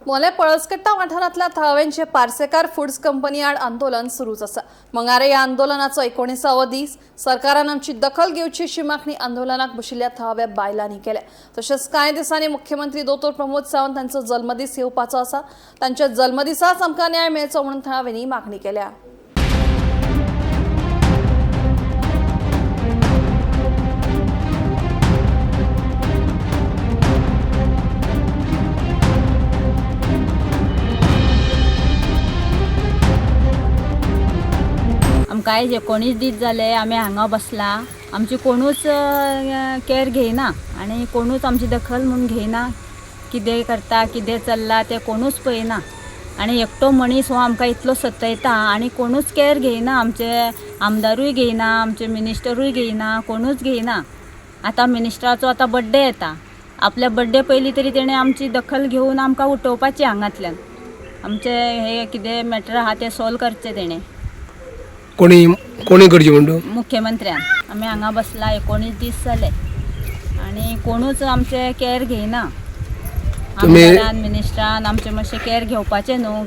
मोलें पळसकट्टा वाठारांतल्या थळाव्यांचे Parsekar foods company आड आंदोलन सुरूच आसा. मंगारे ह्या आंदोलनाचो 19वो दीस. सरकारान आमची दखल घेवची अशी मागणी आंदोलनाक बशिल्ल्या थळाव्या बायलांनी केल्या. तशेंच कांय दिसांनी मुख्यमंत्री दोतोर प्रमोद सावंत हांचो जल्मदीस येवपाचो आसा. तांच्या जल्मदिसाच आमकां न्याय मेळचो म्हणून थळाव्यांनी मागणी केल्या. आमकां आयज 19 दीस जाले आमी हांगा बसला. आमची कोणूच केअर घेयना आनी कोणूच आमची दखल म्हूण घेयना. कितें करता कितें चल्लां तें कोणूच पळयना आनी एकटो मनीस हो आमकां इतलो सतयता आनी कोणूच केअर घेयना. आमचे आमदारूय घेयना, आमचे मिनिस्टरूय घेयना, कोणूच घेयना. आतां मिनिस्टराचो आतां बड्डे येता, आपल्या बड्डे पयलीं तरी तेणें आमची दखल घेवन आमकां उठोवपाची हांगांतल्यान. आमचें हें कितें मॅटर आहा तें सॉल्व करचें तेणें. कोणी कोणी करची म्हणटा? मुख्यमंत्र्यान. आमी हांगा बसला 19 दीस जाले आनी कोणूच आमचे केअर घेयना. आमदारान मिनिस्टरान आमचें मातशें केअर घेवपाचें न्हू,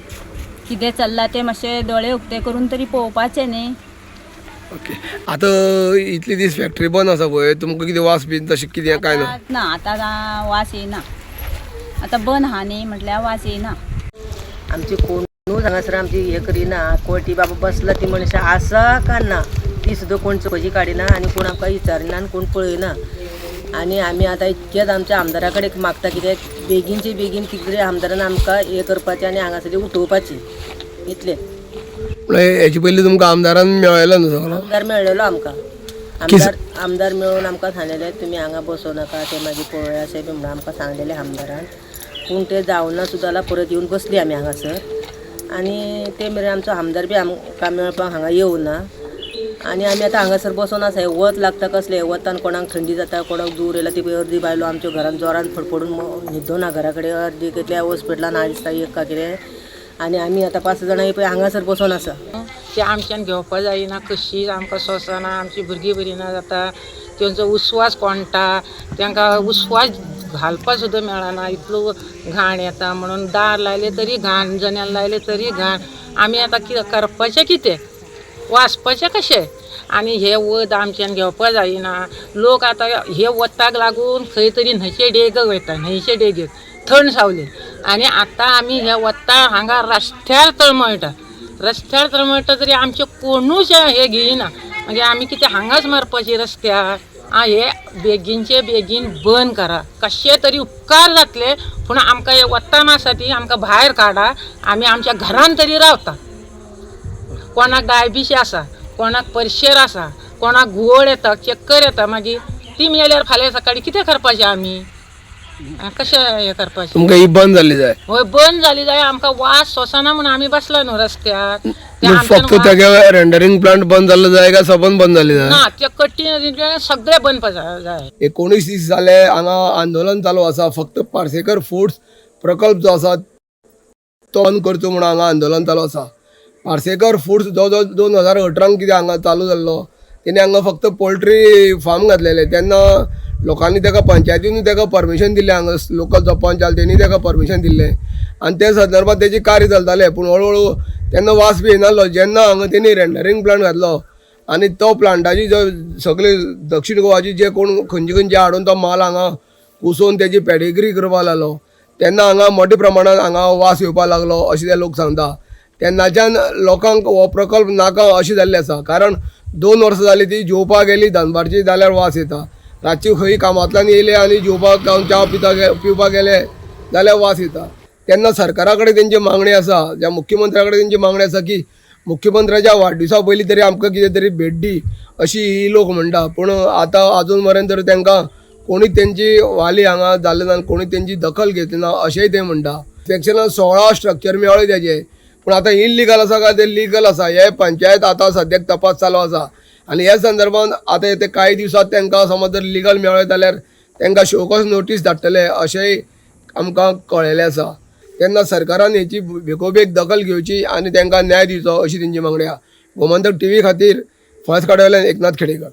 कितें चल्लां तें मातशें दोळे उक्ते करून तरी पळोवपाचें न्ही. ओके, आतां इतले दीस फॅक्टरी बंद आसा पळय, तुमकां कितें वास बीन तशें कितें काय ना? ना, आतां वास येयना, आतां बंद आहा न्ही म्हटल्यार वास येयना. आमची कोणूच हांगासर आमची हें करिना. कोटी बाबा बसला ती मनशां आसा का ना ती सुद्दां कोण चवकशी काडिना आनी कोण आमकां विचारिना आनी कोण पळयना. आनी आमी आतां इतकेच आमच्या आमदारा कडेन मागता कित्याक बेगीनचे बेगीन कितें तरी आमदारान आमकां हें करपाचें आनी हांगासरली उठोवपाची इतलें. म्हळ्यार हेचे पयलीं तुमकां आमदारान मेळयलो न्हू सगळो? आमदार मेळ्ळेलो आमकां, आमदार आमदार मेळून आमकां सांगलेलें तुमी हांगा बसों नाका, ते मागीर पळोवया अशें बी म्हणून आमकां सांगलेलें आमदारान. पूण ते जावना सुद्दां जाल्यार परत येवन बसली आमी हांगासर आनी ते मेरेन आमचो आमदार बी आमकां मेळपाक हांगा येवना आनी आमी आतां हांगासर बसोन आसा. हें वत लागता कसलें, वतान कोणाक थंडी जाता, कोणाक जोर येयला. ती पळय अर्दी बायलो आमच्या घरान जोरान फडफडून न्हिदोना घरा कडेन, अर्दी कितल्या हॉस्पिटलान आहा दिसता एक का कितें. आनी आमी आतां 5 जाणां पळय हांगासर बसोन आसा. ती आमच्यान घेवपा जायना, कशीच आमकां सोंसना. आमची भुरगीं बरी ना जाता, तेंचो उस्वास कोणटा, तांकां उस्वास घालपा सुद्दां मेळना, इतलो घाण येता म्हणून. दार लायलें तरी घाण, जनेल लायलें तरी घाण. आमी आतां कितें करपाचें, कितें वाचपाचें कशें? आनी हें वत आमच्यान घेवपा जायना. लोक आतां हे वताक लागून खंय तरी न्हंयचे देगेक वयता, न्हंयचे देगेक थंड सावलेक. आनी आतां आमी हे वता हांगा रस्त्यार तळमळटा, रस्त्यार तळमळटा तरी आमचें कोणूच हें घेयना. मागीर आमी कितें हांगाच मारपाचें रस्त्यार? आं, हे बेगीनचे बेगीन बंद करा, कशें तरी उपकार जातले. पूण आमकां हे वतान आसा ती आमकां भायर काडा, आमी आमच्या घरान तरी रावता. कोणाक डायबिटीज आसा, कोणाक प्रेशर आसा, कोणाक घुंवळ येता, चक्कर येता, मागीर ती मेल्यार फाल्यां सकाळीं कितें करपाचें आमी? कशें हें करपाचें? तुमकां ही बंद जाल्ली जाय? हय, बंद जाली जाय. आमकां वास सोंसना म्हणून आमी बसला न्हू रस्त्यार. ते आमच्यान फक्त तेगे रेंडरिंग प्लांट बंद जाल्लो जाय काय सबंद बंद जाल्ली जाय? ना, ते कट्टी सगळे बंद जाय. 19 दीस जाले हांगा आंदोलन चालू आसा. फक्त पार्सेकर फूड्स प्रकल्प जो आसा तो बंद करचो म्हणून हांगा आंदोलन चालू आसा. पार्सेकर फूड्स जो जो 2018 कितें हांगा चालू जाल्लो, तेणी हांगा फक्त पोल्ट्री फार्म घातलेले. तेन्ना लोकांनी ताका पंचायतीन ताका परमिशन दिल्लें, हांगा लोकल जपान चाल तेणी ताका परमिशन दिल्लें आनी त्या संदर्भात तेजें कार्य चलतालें. पूण हळू हळू तेन्ना वास बी येनासलो. जेन्ना हांगा तेणी रेंडरिंग प्लांट घातलो आनी तो प्लांटाची जो सगळे दक्षीण गोवाची जे कोण खंयचे खंयचे हाडून तो माल हांगा कुसोवन तेजी पेडिग्री करपाक लागलो, तेन्ना हांगा मोठ्या प्रमाणात हांगा वास येवपाक लागलो अशें ते लोक सांगता. तेन्नाच्यान लोकांक हो प्रकल्प नाका अशें जाल्लें आसा. कारण 2 वर्सां जालीं ती जेवपाक गेली दनपारची जाल्यार वास येता, रातची खंय कामांतल्यान येयले आनी जेवपाक जावन च्या पिवपाक गेले जाल्यार वास येता. तेन्ना सरकारा कडेन तेंची मागणी आसा, ज्या मुख्यमंत्र्या कडेन तेंची मागणी आसा की मुख्यमंत्र्याच्या वाडदिवसा पयलीं तरी आमकां कितें तरी भेट दी अशी ही लोक म्हणटा. पूण आतां आजून मेरेन तर तांकां कोणी तेंची वाली हांगा जाले ना, कोणी तेंची दखल घेतली ना अशेंय ते म्हणटा. इन्स्पेक्शनान 16 स्ट्रक्चर मेळ्ळे तेजे, पूण आतां इलिगल आसा काय ते लिगल आसा हे पंचायत आतां सद्याक तपास चालू आसा. आनी ह्या संदर्भान आतां ते कांय दिवसांत तांकां समज जर लिगल मेळ्ळे जाल्यार तांकां शोकॉज नोटीस धाडटले अशेंय आमकां कळ्ळेलें आसा. तेन्ना सरकारान हेची बेगोबेग दखल घेवची आनी तांकां न्याय दिवचो अशी तेंची मागणी आसा. गोमंतक टीव्ही खातीर फळस काड्यावयल्यान एकनाथ खेडेकर.